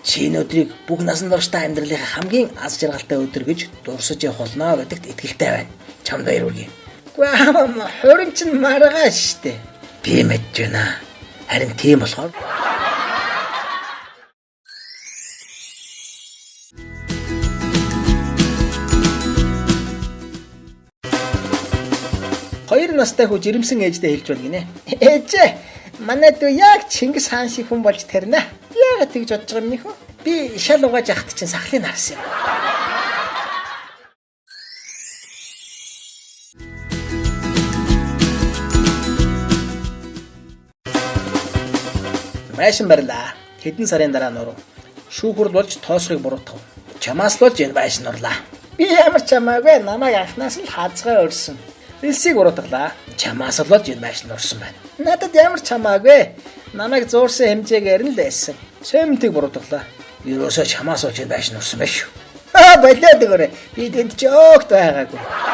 Чи энэ өдрийг бүх насан туршдаа амьдралынхаа хамгийн аз жаргалтай өдөр гэж дурсаж явах болно гэдэгт итгэлтэй байна. Чамд баяр хүргэе. Үгүй аав, хурим чинь маргааш штэ. Би мэдж байна. Харин тийм болохоор Хоёр настай хүү жирэмсэн ээждээ хэлж байна гинэ. Ээжээ, манай дүү яг Чингис хаан шиг хүн болж тарина. Яагаад тэгж бодож байгаа юм нөхөө? Би шал угааж яхад чинь сахлыг харсан юм. Байшин барьлаа. Хэдэн сарын дараа нуруу. Шүүхүр болж тоосхыг буруутгав. Чамаас л болж энэ байшин нурлаа. Би ямар ч хамаагүй, намайг анхнаас л хазгай өрсөн. Элсийг буруутгалаа. Чамаас л болж энэ байшин нурсан байна. Надад ямар ч хамаагүй. Намайг зуурсан хэмжээгээр нь л байсан. Соймтыг буруутгалаа. Ерөөсөө чамаас болж энэ байшин нурсан байх шүү. Аа, болиод өгөөрэй. Би тэнд ч огт байгаагүй.